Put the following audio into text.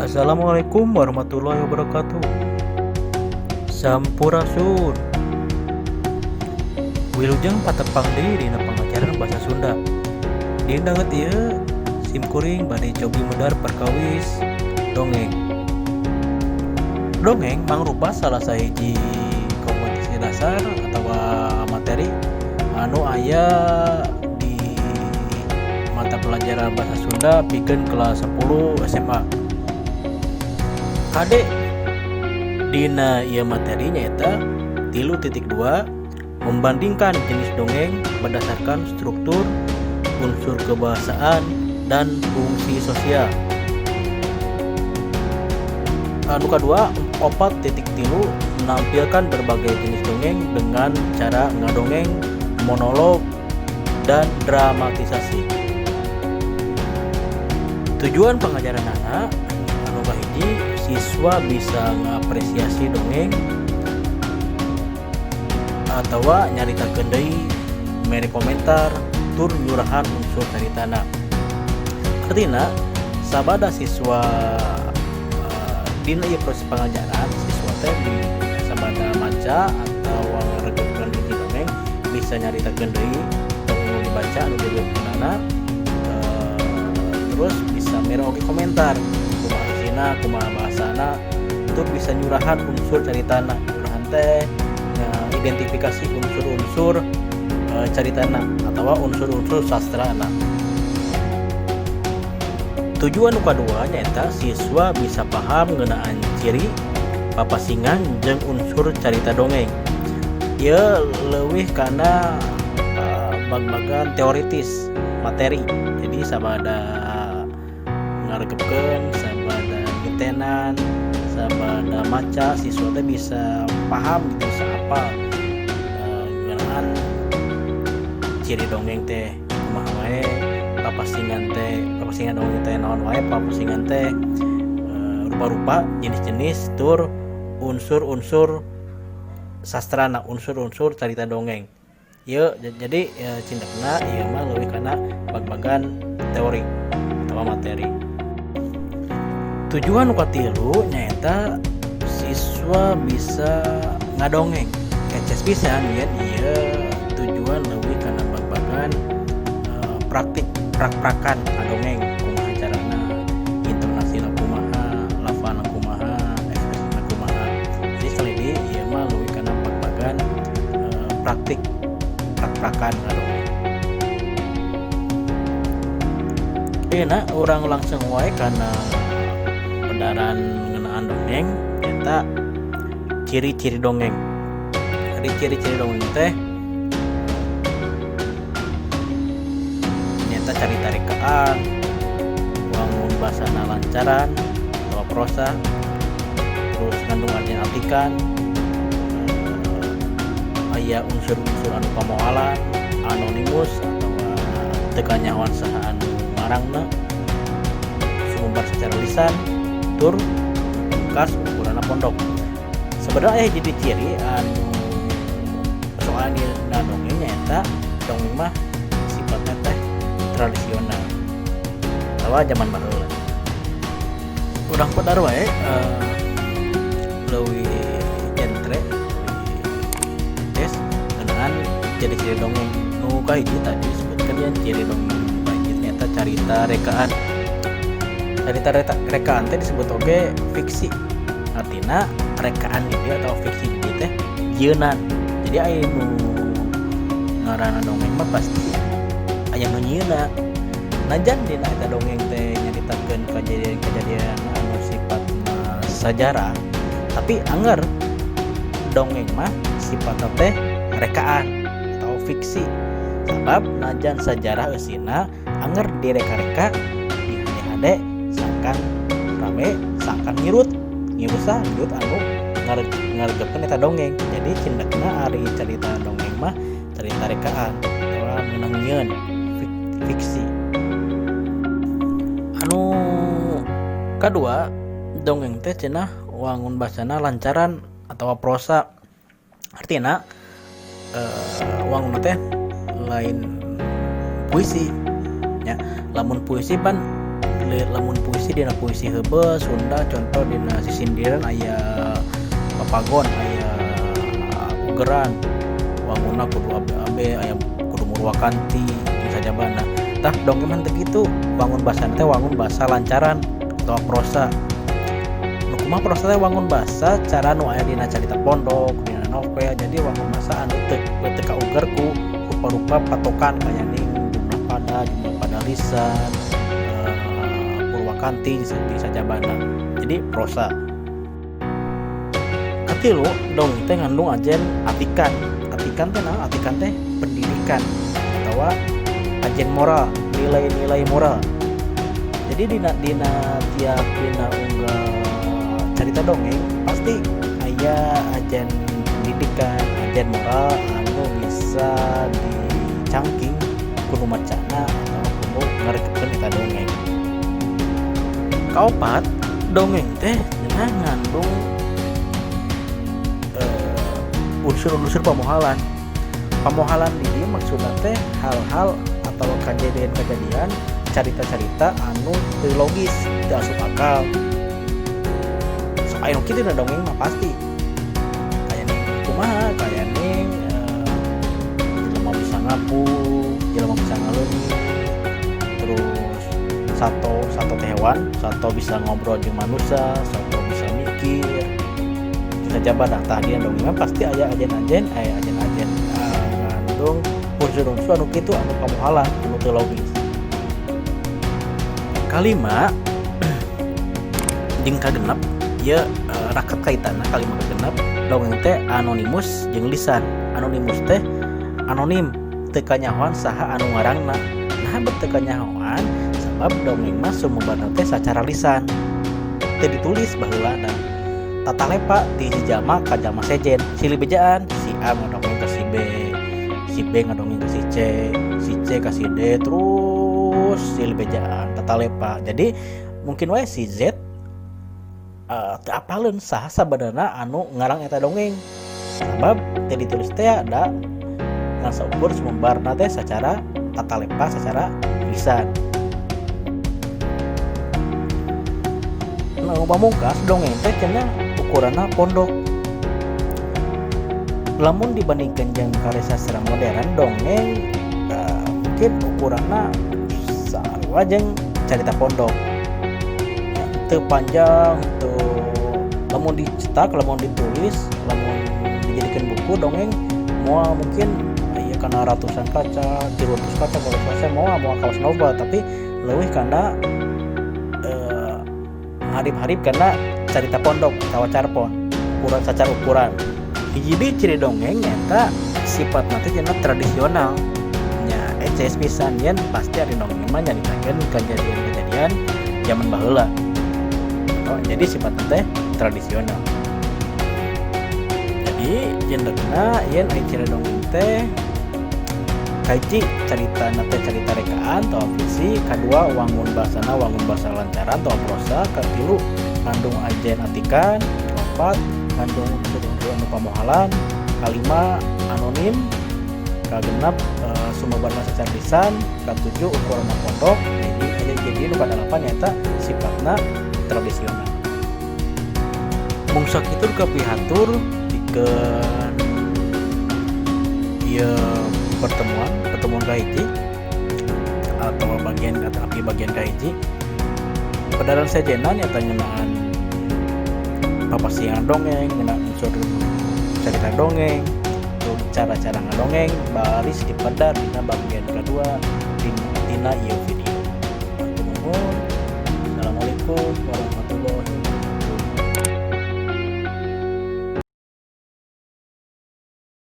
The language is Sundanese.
Assalamualaikum warahmatullahi wabarakatuh. Sampurasun. Wilujeng patepang deui dina pangajaran basa Sunda. Dina danget ieu sim kuring bade cobi medar perkawis dongeng. Dongeng mangrupa salah sahiji kompetensi dasar atawa materi anu aya di mata pelajaran bahasa Sunda pikeun kelas 10 SMA. Kade dina ieu materi nyaeta 3.2, membandingkan jenis dongeng berdasarkan struktur, unsur kebahasaan, dan fungsi sosial. Anu kadua, 4.3, menampilkan berbagai jenis dongeng dengan cara ngadongeng, monolog, dan dramatisasi. Tujuan pengajaran anak anu kahiji, siswa bisa ngapresiasi dongeng atau nyaritakeun deui, mere komentar, tur nyurahan unsur caritana. Artina sabada siswa dina ieu proses pengajaran, siswa teh di sabada maca atau ngaregepkeun hiji dongeng bisa nyaritakeun deui dongeng nu dibaca, anu diregepkeunana, terus bisa mere oge komentar kumaha isina, kumaha bahasana, tur bisa nyurahan unsur caritana. Nyurahan teh identifikasi unsur-unsur caritana atau unsur-unsur sastrana. Tujuan nu kadua nyaeta siswa bisa paham ngeunaan ciri, papasingan, jeung unsur carita dongeng. Ieu leuwih kana bag-bagan teoritis materi. Jadi sabada ngaregepkeun, sabada nitenan, sabada maca, siswa teh bisa paham gitu, bisa apal ngeunaan ciri dongeng teh kumaha wae, papasingan teh, papasingan dongeng teh naon wae, papasingan teh rupa-rupa, jenis-jenis, tur unsur-unsur sastrana, unsur-unsur carita dongeng. Ieu jadi cindekna ieu mah leuwih kana bag-bagan teori atau materi. Tujuan nu katilu nyaeta siswa bisa ngadongeng. Eces pisan yen ieu tujuan leuwih kana bag-bagan praktik, prak-prakan ngadongeng, kumaha carana, intonasina kumaha, lafalna kumaha, ekspresina kumaha. Jadi sekali deui, ieu mah leuwih kana bag-bagan praktik, prak-prakan ngadongeng. Ayeuna urang langsung wae kana pedaran ngeunaan dongeng, eta ciri-ciri dongeng. Jadi ciri-ciri dongeng teh nyaeta carita rekaan, wangun basana lancaran atau prosa, terus ngandung artian atikan, aya unsur-unsur anu pamoalan, anonimus atau teu kanyahoan saha anu ngarangna, sumumbar secara lisan, tur pungkas ukuranna pondok. Sebenarnya aya jadi ciri anu soal dina dongeng, nyaeta dongeng mah sifatna teh tradisional atawa zaman baheula. Urang pedar wae leuwih jentre, leuwih eces ngeunaan ciri-ciri dongeng. Nu kahiji tadi disebutkeun yen ciri dongeng nu kahiji nyaeta carita rekaan. Carita rekaan teh disebut oge fiksi, artina rekaan di dieu atau fiksi di dieu teh jieunan. Jadi aya nu ngaranna dongeng mah pasti aya nu nyieunna. Najan dina eta dongeng teh nyaritakeun kejadian-kejadian anu sifatna sajarah, tapi anger dongeng mah sifatna teh rekaan atau fiksi, sabab najan sajarah eusina anger direka-reka, dihade-hade sangkan rame, sangkan ngirut ngirut sah, ngirut anu ngaregepkeun eta dongeng. Jadi cindekna ari carita dongeng mah carita rekaan atawa meunang nyieun, fiksi. Anu kadua, dongeng teh cenah wangun basana lancaran atau prosa, artina wangun teh lain puisi nya. Lamun puisi pan Lamun puisi dina puisi heubeul Sunda, contoh dina sisindiran aya papagon, aya ugeran, wanguna kudu abe-abe, aya kudu murwakanti jeung sajabana. Tah, dongeng mah teu kitu. Wangun basana teh wangun basa lancaran atau prosa. Nu kumaha prosa teh? Wangun basa cara nu aya dina carita pondok, dina novel. Jadi wangun basa anu teu kauger ku rupa-rupa patokan kaya ning jumlah pada lisan, purwakanti jeung sajabana. Jadi prosa. Katilu, dongeng teh ngandung ajen atikan. Atikan teh naon? Atikan teh pendidikan atawa ajen moral, nilai-nilai moral. Jadi dina dina tiap dina unggal carita dongeng pasti aya ajen pendidikan, ajen moral anu bisa dicangking ku nu macana atau ku nu ngarekepkeun eta dongeng. Kaopat, dongeng teh cenah ngandung unsur-unsur pamohalan. Pamohalan di dieu maksudna teh hal-hal atau kejadian-kejadian, carita-carita anu teu logis, teu asup akal. Sok aya nu kitu dina dongeng mah pasti. Kaya ning kumaha? Kaya ning jelema bisa ngapung, jelema bisa ngaleungit, terus sato, sato teh hewan, sato bisa ngobrol jeung manusia, sato bisa mikir. Sajabana. Tah, dina dongeng mah pasti aya ajen-ajen, aya ajen-ajen ngandung unsur-unsur anu kitu, anu pamohalan, anu teu logis. Kalima jeung kagenep, ieu raket kaitanna kalima kagenep, dongeng teh anonimus jeung lisan. Anonimus teh anonim, teu kanyahoan saha anu ngarangna. Naha bet teu kanyahoan? Sabab dongeng mah sumebarna teh sacara lisan, teu ditulis baheulana. Tatalepa ti hiji jalma ka jalma sejen, silih bejaan, si A ngadongeng ka si B, si B ngadongeng ka si C, si C ka si D, terus silih bejaan, tatalepa. Jadi mungkin wae si Z teu apaleun saha sabenerna anu ngarang eta dongeng, sabab teu ditulis teh da ngan saukur sumebarna teh sacara tatalepa, sacara lisan. Nu pamungkas, dongeng teh cenah ukuranna pondok. Lamun dibandingkeun jeung karya sastra modern, dongeng mungkin ukuranna sarua jeung carita pondok. Teu panjang, teu, lamun dicetak, lamun ditulis, lamun dijadikeun buku dongeng moal mungkin aya kana ratusan kaca, 300 kaca, 400 kaca, moal moal kawas novel, tapi leuwih kana harip-harip kana carita pondok atawa carpon ukuran, sacara ukuran. Hiji deui ciri dongeng nyaeta sifatna teh cenah tradisional nya, eces pisan yen pasti ari dongeng mah nyaritakeun kejadian-kejadian zaman baheula. Oh, jadi sifatna teh tradisional. Jadi jendekna yen aya ciri dongeng teh: kahiji, caritana teh carita rekaan atau fiksi; kadua, wangun basana wangun basa lancaran atau prosa; katilu, ngandung ajen atikan; kaopat, ngandung unsur-unsur anu pamohalan; kalima, anonim; kagenep, sumebarna sacara lisan; katujuh, ukuranna pondok; jadi nu kadalapan nyaeta sifatna tradisional. Mung sakitu kapihatur pikeun ieu pertemuan pertemuan kahiji atau bagian atau bagian kahiji. Pedaran sejenna nyata ngeunaan papasihan dongeng, ngeunaan unsur cerita dongeng, cara-cara ngadongeng, baris dipedar dina bagian kedua dina ieu video. Nuhun. Assalamualaikum warahmatullahi.